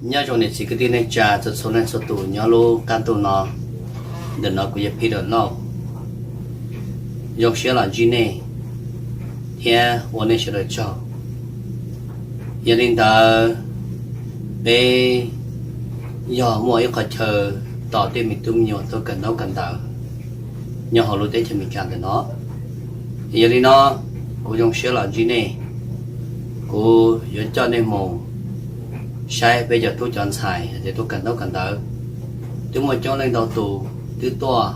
Nyob zoo niam txiv kwv tij neej tsa txhua txhua leej txhua tus nyob lub qab ntuj no. Ntawm no kuv yog Peter Lauj, zoo siab los ntsib nej thiab ua nej sawv daws tsaug. Yog li ntawd, peb yog muaj ib qhov chaw tos tej me tub me nyuam tuaj kawm ntaub kawm ntawv nyob hauv lub teb chaws Amelikas ntawm no. Yog li no, kuv zoo siab los ntsib nej, kuv yuav coj nej mus saib peb cov tub cov ntxhais hais tias tuaj kawm ntaub kawm ntawv. Twb muaj coob leej ntau tus twb tuaj,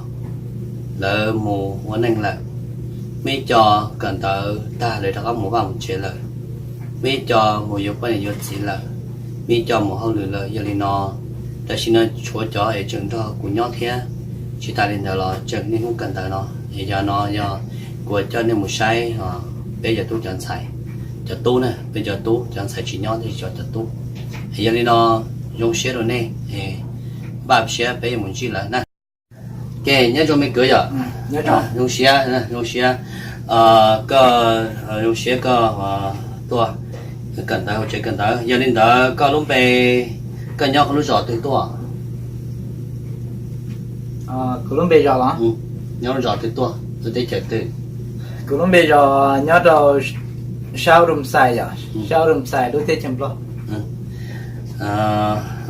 lawv mus ua neej lawm. Muaj ib co kawm ntawv tag lawv rov qab mus vaj mus tsev lawm. Muaj ib co mus yuav poj niam yuav txiv lawm. Muaj ib co mus hauj lwm lawm. Yog li no, tam sim no tshuav cov es tseem nrog kuv nyob thiab. Tsis tas li ntawd los tseem niaj hnub kawm ntawv no. Es yog no yog kuv coj nej mus saib peb cov tub cov ntxhais, cov tub na, peb cov tub, cov ntxhais tsis nyob, tab sis cov tub. Yog li no, zoo siab rau nej, npaj siab peb yuav mus ntsib lawv na. Ces nyob zoo me kwv yom, zoo siab, zoo siab, koj, zoo siab koj tuaj kawm ntawv hauv tsev kawm ntawv. Yog li ntawd koj lub npe, koj nyob lub zos twg tuaj? Kuv lub npe zos los? Nyob lub zos twg tuaj, lub teb chaws twg? Kuv lub npe zos nyob rau sab Ub Rooj Xais yom, sab Ub Rooj Xais lub teb chaws Nplog.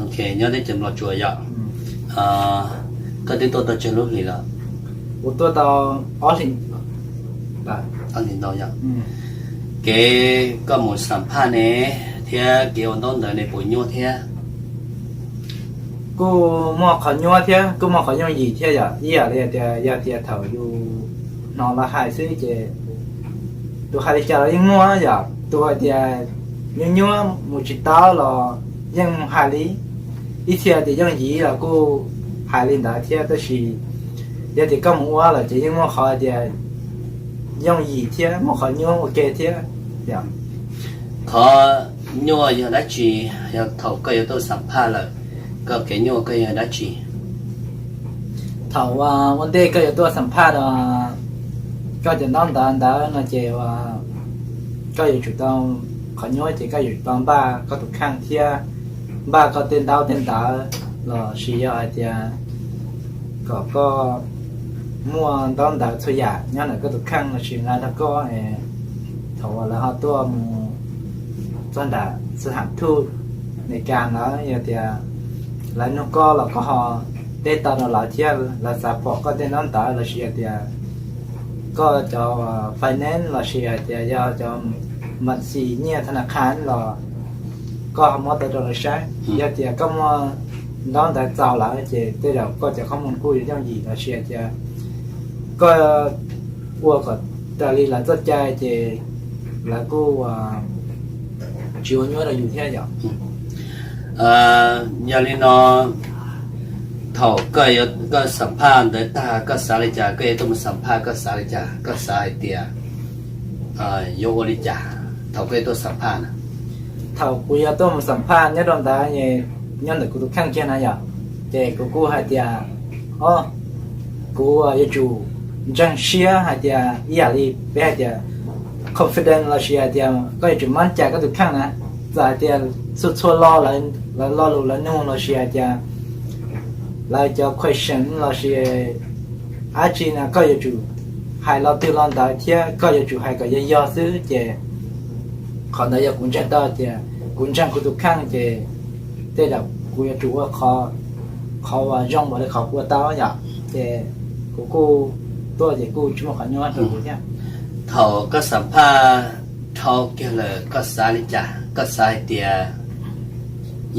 Ok, nyob teb chaws Nplog tsuas yom. Koj twb tuaj tau tsawg lub hlis lawm? Kuv tuaj tau ob hlis, ob hlis ntau yom. Kev koj mus xam phaj ne thiab kev ua ntaub ntawv ne puas nyuaj thiab? Kuj muaj qhov nyuaj thiab kuj muaj qhov yooj yim thiab yom. Ib yam li hais tias yog tias thaum yus hnov lawv hais xwb ces tus hais li cas los yeej muaj yom, tus hais tias nyuaj nyuaj mus tsis tau los yeej mus hais li. Ib txhia tias yooj yim los kuj hais li ntawd thiab, tab sis yog tias koj mus ua lawm ces yeej muaj qhov tias yooj yim thiab muaj qhov nyuaj ua ke thiab yom. Qhov nyuaj yog dab tsi? Yog thaum koj yuav tuaj xam phaj lawm, koj kev nyuaj koj yog dab tsi? Thaum ua ntej koj yuav tuaj xam phaj no, koj cov ntaub ntawv ntawd no ces koj yuav tsum tau, qhov nyuaj ces koj yuav tsum tau npaj koj tus kheej thiab npaj koj tej ntaub tej ntawv los sis yog hais tias kom koj muaj ntaub ntawv txhua yam nyob ntawm koj tus kheej los sis nqa rau koj thaum uas lawv ho tuaj mus txog nram xib ham thuj Amelikas ntawd, yog tias lawv nug koj los koj ho teb tau rau lawv thiab lawv xav pom koj tej ntaub ntawv los sis hais tias koj cov finance los sis hais tias yog cov npam xis nyiaj tha na kha los koj ho muab tau rau lawv saib. Yog tias koj muaj ntaub ntawv txaus lawm ces tej zaum koj cov khob moos kuj yuav yooj yim los sis hais tias koj ua kom raws li lawv txoj cai ces lawv kuj tsis ua nyuaj rau yus thiab yom. Yog li no, thaum koj xam phaj ntawd tag koj xav li cas? Koj yuav tuaj mus xam phaj koj xav li cas? Koj xav hais tias yuav ua li cas thaum koj yuav tuaj xam phaj na? Thaum kuv yuav tuaj mus xam phaj nyob rau ntawd, nyob ntawm kuv tus kheej kiag na yom, ces kuv kuj hais tias, o, kuv yuav tsum ntseeg siab hais tias ib yam li peb hais tias confident los sis hais tias koj yuav tsum mab cai koj tus kheej na. Txawm hais tias txhua txhua lo lawv lo lus lawv nug los sis hais tias lawv cov question los sis dab tsi no koj yuav tsum hais lo twg lo ntawd thiab koj yuav tsum hais kom yog yog xwb ces qhov ntawd yog kuv ntseeg tau tias kuv ntseeg kuv tus kheej ces tej zaum kuv yuav tsum ua qhov uas zoo npaum li qhov kuv ua tau yom. Ces kuv kuj tuaj ces kuj tsis muaj qhov nyuaj rau kuv thiab. Thaum koj xam phaj dhau kiag lawm koj xav li cas? Koj xav hais tias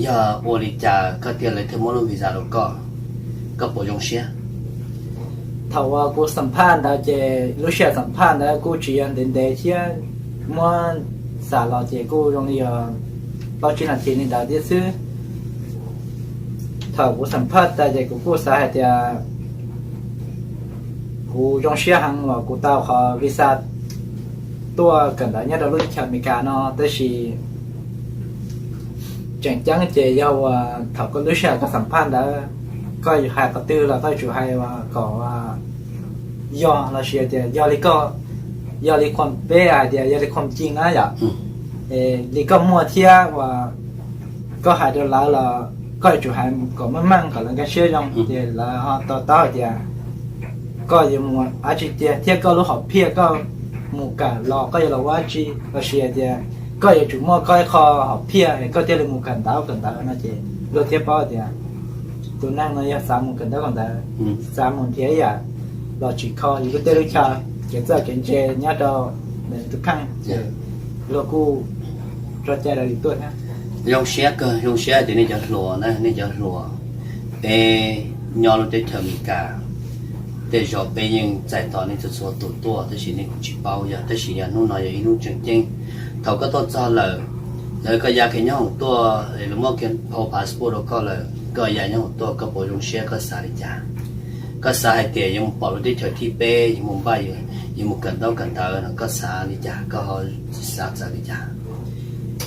yog ua li cas koj thiaj li thiaj muab lub visa rau koj? Koj puas zoo siab? Thaum uas kuv xam phaj ntawd ces lub sij hawm xam phaj ntawd kuj tsis yog ntev ntev thiab, muab xam los ces kuj zoo li plaub tsib nas this li ntawd thiab xwb. Thaum kuv xam phaj tas ces kuv kuj xav hais tias kuv zoo siab heev uas kuv tau qhov visa tuaj kawm ntawv nyob rau lub teb chaws Amelikas no, tab sis tseem ceeb ces yog uas thaum koj lub sij hawm koj xam phaj ntawd, koj yuav hais qhov twg los koj yuav tsum hais kom yog los sis tias yog li koj, yog li khuam peb hais tias yog li khuam cing na yom, li koj muaj thiab uas koj hais rau lawv los koj yuav tsum hais kom meej meej kom lawv nkag siab zoo, ces lawv ho to taub hais tias koj yuav mus dab tsi tiag thiab koj lub hom phiaj koj mus kawm los koj yuav los ua dab tsi, los sis hais tias koj yuav tsum muaj koj ib qho hom phiaj es koj thiaj li mus kawm ntawv kawm ntawv no ces luag thiaj paub tias tus neeg no yog xav mus kawm ntawv kawm ntawv, xav mus nrhiav ib yam los tsim kho yus lub teb lub chaw, kev txawj kev ntse nyob rau tus kheej ces luag kuj tso cai rau yus tuaj thiab. Zoo siab kawg, zoo siab tias nej cov hluas na, nej cov hluas, peb nyob lub teb chaws Amelikas, tej zaum peb yeej txais tos nej txhua txhua tus tuaj tab sis nej kuj tsis paub yog, tab sis yog hnub no yog ib hnub tseem ceeb. Thaum koj tuaj txog lawm, lawv koj ya kiag nyob hoom tuaj, lawv muab kiag phau passport rau koj lawm, koj ya nyob hoom tuaj koj puas zoo siab, koj xav li cas? Koj xav hais tias yuav mus pom lub teb chaws thib peb, yuav mus npaj, yuav mus kawm ntaub kawm ntawv no koj xav li cas, koj ho xav txawv li cas?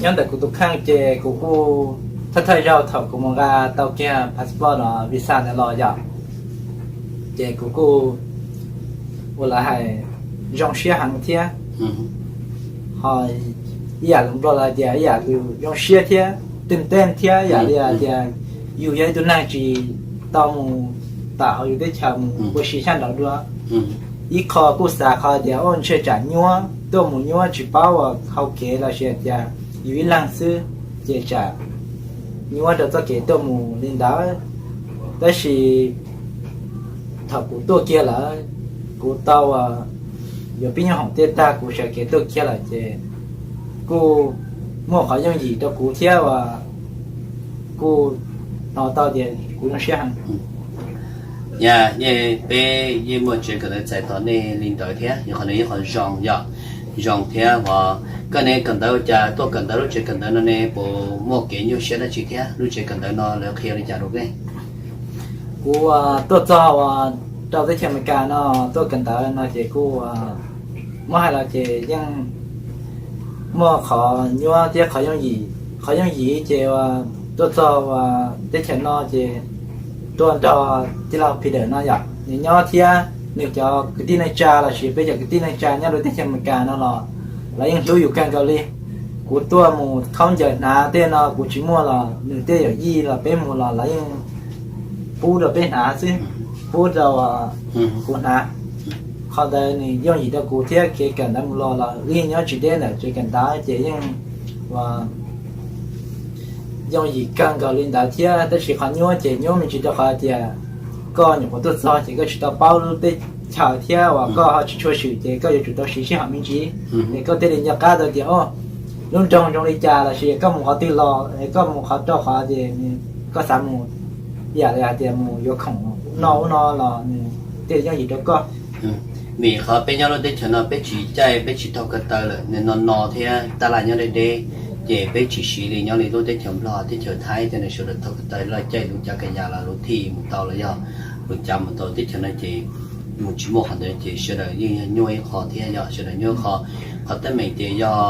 Nyob ntawm kuv tus kheej ces kuv kuj thawj thawj zaug thaum kuv mus nqa tau kiag passport los visa ntawd los yom, ces kuv kuj ua lawv hais zoo siab heev thiab. Ho ib yam lus Nplog lawv tias ib yam lus zoo siab thiab twm tej thiab ib yam li tias yus yog ib tug neeg tsis tau mus tawm hauv yus teb chaws mus ua si sab nraud dua. Ib qho kuj xav qhov tias ua ntshe tsam nyuaj tuaj mus nyuaj tsis paub ua hauv kev los sis tias yus ib leeg xwb ces tsam nyuaj rau txoj kev tuaj mus li ntawd. Tab sis thaum kuv tuaj kiag lawm, kuv tau yuav pib nyuag hoom tiaj tag kuv sawv kev tuaj kiag lawm ces kuj muaj qhov yooj yim rau kuv thiab uas kuj hnov tau tias kuv zoo siab heev. Yog, peb yeej muaj tsev kawm ntawv txais tos nej li ntawd thiab, yog qhov no yog qhov zoo yom, zoo thiab. Uas koj ne kawm ntawv ua cas tuaj kawm ntawv lub tsev kawm ntawv no ne puas muaj kev nyuaj siab dab tsi thiab lub tsev kawm ntawv no lawv qhia li cas rau nej? Kuv tuaj txog uas rau teb chaws Amelikas no tuaj kawm ntawv no ces kuj muab hais los ces yeej muaj qhov nyuaj thiab qhov yooj yim. Qhov yooj yim ces uas tuaj txog uas teb chaws no ces tuaj nrog tij laug Peter no yom, nws nyob thiab nws cov kwv tij neej tsa los sis peb cov kwv tij neej tsa nyob rau teb chaws Amelikas no los lawv yeej hlub yus kawg nkaus li. Kuv tuaj mus khaub ncaws hnav tej no kuv tsis muaj los nws tej yawm yij los peb mus los lawv yeej pub rau peb hnav xwb, pub rau kuv hnav. Qhov ntawd nws yooj yim rau kuv thiab kev kawm ntawv mus los los wb yeej nyob tsis deb ntawm tsev kawm ntawv ces yeej ua yooj yim kawg nkaus li ntawd thiab. Tab sis qhov nyuaj ces nyuaj me ntsis rau qhov tias koj nyuam qhuav tuaj txog ces koj tsis tau paub lub teb chaws thiab uas koj ho tsis tshua swm ces koj yuav tsum tau siv sij hawm me ntsis es koj thiaj li nco qab tau tias o lub nroog zoo li cas los sis koj mus qhov twg los es koj mus qhov rau qhov ces koj xav mus ib yam li hais tias mus yuav khoom no ub no los nws thiaj yooj yim rau koj. Vim qhov peb nyob lub teb chaws no peb tsis caij peb tsis thauj ko taw lawm, no no thiab tab laj nyob deb deb, ces peb tsis siv li nyob li lub teb chaws Nplog teb chaws Thaib tej no sawv daws thauj ko taw laj caij lub cav ka yas los lub thij mus tau los yog lub cav mus tau teb chaws no ces mus tsis muaj qhov ntawd ces sawv daws yeej yog nyuaj ib qho thiab yog sawv daws nyuaj ib qho. Qhov teeb meem tias yog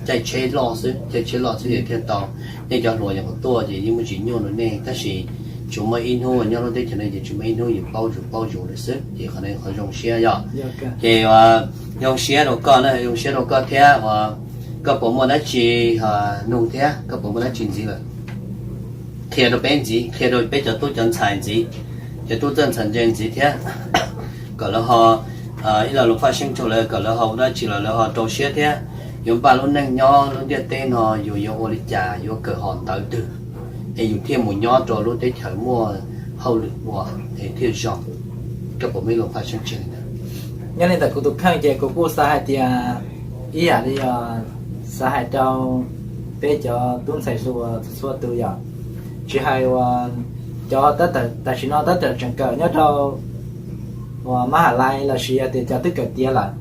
caij tsheb loj xwb, caij tsheb loj xwb ces thiaj tau. Nej cov hluas nyuam qhuav tuaj ces yeej muaj tsis nyuaj rau nej tab sis tsuas muaj ib hnub nyob lub teb chaws no ces tsuas muaj ib hnub yus paub zus paub zus lawm xwb ces qhov no qhov zoo siab yom. Ces zoo siab rau koj na, zoo siab rau koj thiab uas koj puas muaj dab tsi nug thiab koj puas muaj dab tsi ntxiv lawm? Qhia rau peb ntxiv, qhia rau peb cov tub cov ntxhais ntxiv, cov tub txawj ntxhais ntse ntxiv thiab kom lawv ho ib los lus faj seeb rau lawv kom lawv ho ua dab tsi los lawv ho rau siab thiab yuav npaj lub neej nyob lub ntiaj teb no yuav yuav ua li cas, yuav kawm hom ntawv twg es yus thiaj mus nyob rau lub teb chaws muaj hauj lwm ua es thiaj zoo. Koj puas muaj ib lus faj seeb tseg li ntawd? Nyob li ntawm kuv tus kheej ces kuv kuj xav hais tias ib yam li xav hais rau peb cov tub ntxhais hluas txhua tus yom, tsis hais uas cov tab tom tam sim no tab tom tseem kawm nyob rau uas mab ham lais los sis yog tias cov twb kawm tiav lawm.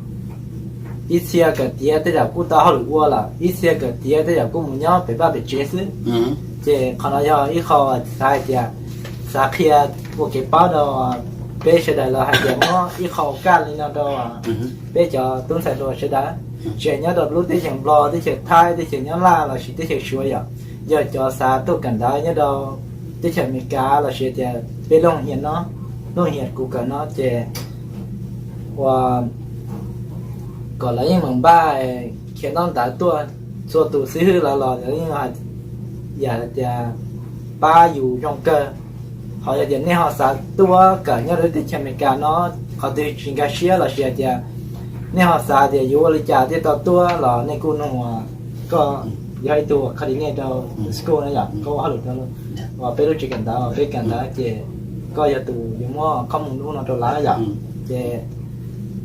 Ib txhia kawm tiav tej zaum kuj tau hauj lwm ua lawm, ib txhia kawm tiav tej zaum kuj mus nyob pem vaj pem tsev xwb. Ces qhov no yog ib qho xav hais tias xav qhia ua kev paub rau peb sawv daws los hais tias muab ib qho ua kaj li no rau peb cov tub ntxhais hluas sawv daws, tsis hais nyob rau lub teb chaws Nplog, teb chaws Thaib, teb chaws Nyab Laj los sis teb chaws Suav yom, yog cov xav tuaj kawm ntawv nyob rau teb chaws Amelikas los sis tias peb looj hias no, looj hias kuv kawm no ces ua kom lawv yeej meem npaj khiav ntaub ntawv tuaj txhua tus xib hwb lawv los lawv yeej yam tias pab yus zoo kawg. Ho yog tias nej ho xav tuaj kawm nyob rau teb chaws Amelikas no, qhov twg tsis nkag siab lossis hais tias nej ho xav tias yuav ua li cas thiaj tau tuaj los nej kuj nug, koj yog ib tug coordinate rau school na yom, koj ua hauj lwm rau uas peb lub tsev kawm ntawv, peb kawm ntawv ces koj yog tus yuav muab khob mus hnub no rau lawv yom. Ces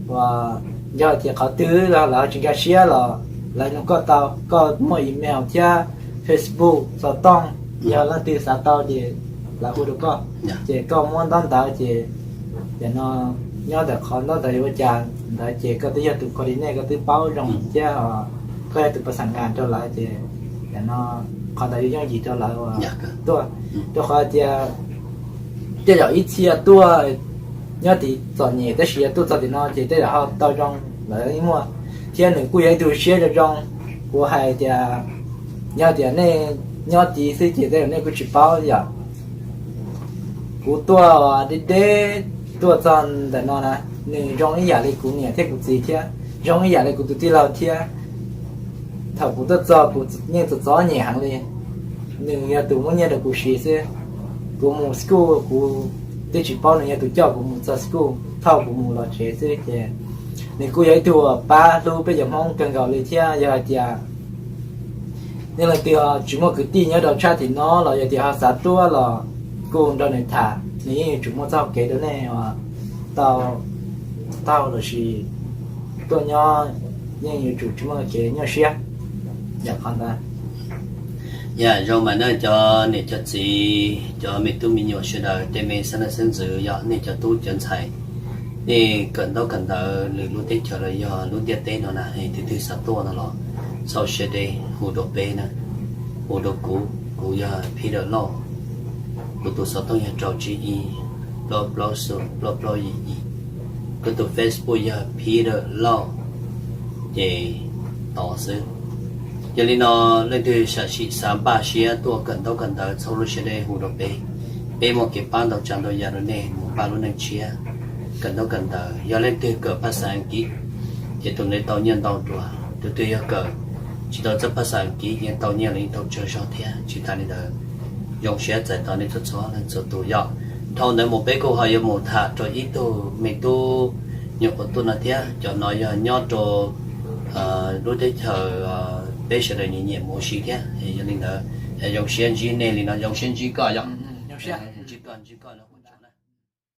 uas yog tias qhov twg los lawv tsis nkag siab los lawv nug koj tau, koj muaj email thiab Facebook xov tooj, yog leej twg xav tau ces lawv hu rau koj. Ces koj muab ntaub ntawv ces, ces no nyob ntawm qhov ntaub ntawv yuav ua cas ntawd ces koj twb yog tus coordinate, koj twb paub zoo thiab koj yog tus pas xas nas rau lawv ces no qhov ntawd yuav yooj yim rau lawv uas tuaj. Rau qhov tias tej zaum ib txhia tuaj nyob tim txom nyem tab sis yog tuaj txog tim no ces tej zaum ho tau zoo lawv muaj, thiab nws kuj yog ib tug siab zoo zoo. Kuv hais tias yog tias nej nyob tid xwb ces tej zaum nej kuj tsis paub yom. Kuv tuaj deb deb tuaj txog ntawm no na, nws zoo ib yam li kuv niam thiab kuv txiv thiab zoo ib yam li kuv tus tij laug thiab. Thaum kuv tuaj txog kuv yeej txom txom nyem heev li, nws yog tus muab nyiaj rau kuv siv xwb. Kuv mus school kuv twb tsis paub nws yog tus coj kuv mus txog school, thauj kuv mus los tsev xwb ces nws kuj yog ib tug pab hlub peb cov Hmoob kawg nkaus li thiab. Yog hais tias nej leej twg tsis muaj kwv tij nyob rau tshab tim no los yog tias ho xav tuaj los kuj nrog nws tham, nws yeej yuav tsum muaj txoj hau kev rau nej uas tau taug lossis tuaj nyob, yeej yuav tsum tsis muaj kev nyuaj siab yam qhov ntawd. Yam zoo mas nej cov niam cov txiv, cov me tub me nyuam sawv daws, tej me xeeb leej xeeb ntxwv, yog nej cov tub cov ntxhais, nej kawm ntaub kawm ntawv lwm lub teb chaws los yog lub ntiaj teb no na, es tus twg xav tuaj no los txhob siab deb, hu rau peb na, hu rau kuv, kuv yog Peter Lauj, kuv tus xov tooj yog rau tsib ib, plaub plaub xoom plaub plaub yim yim, kuv tus Facebook yog Peter Lauj, ces tos xwb. Yog li no, leej twg sam sim xav npaj siab tuaj kawm ntaub kawm ntawv txhob lub siab deb hu rau peb, peb muaj kev pab ntau tsav ntau yam rau nej mus npaj lub neej tshiab kawm ntaub kawm ntawv. Yog leej twg kawm phaj xaj Askiv ces tus ntawd tau nyiaj ntau dua, tus twg yog kawm tsis tau txawj phaj xaj Askiv yeej tau nyiaj los yeej tau tsawg zog thiab. Tsis tas li ntawd, zoo siab txais tos nej txhua txhua leej txhua tus yom. Dhau ntawd mus peb kuj ho yuav mus tham rau ib tug me tub nyuam qhuav tuaj no thiab, cov no yog nyob rau lub teb chaws peb sawv daws nyiam nyiam mus ua si thiab. Yog li ntawd, zoo siab ntsib nej li no, zoo siab ntsib koj yom. Ntsib koj, ntsib koj no.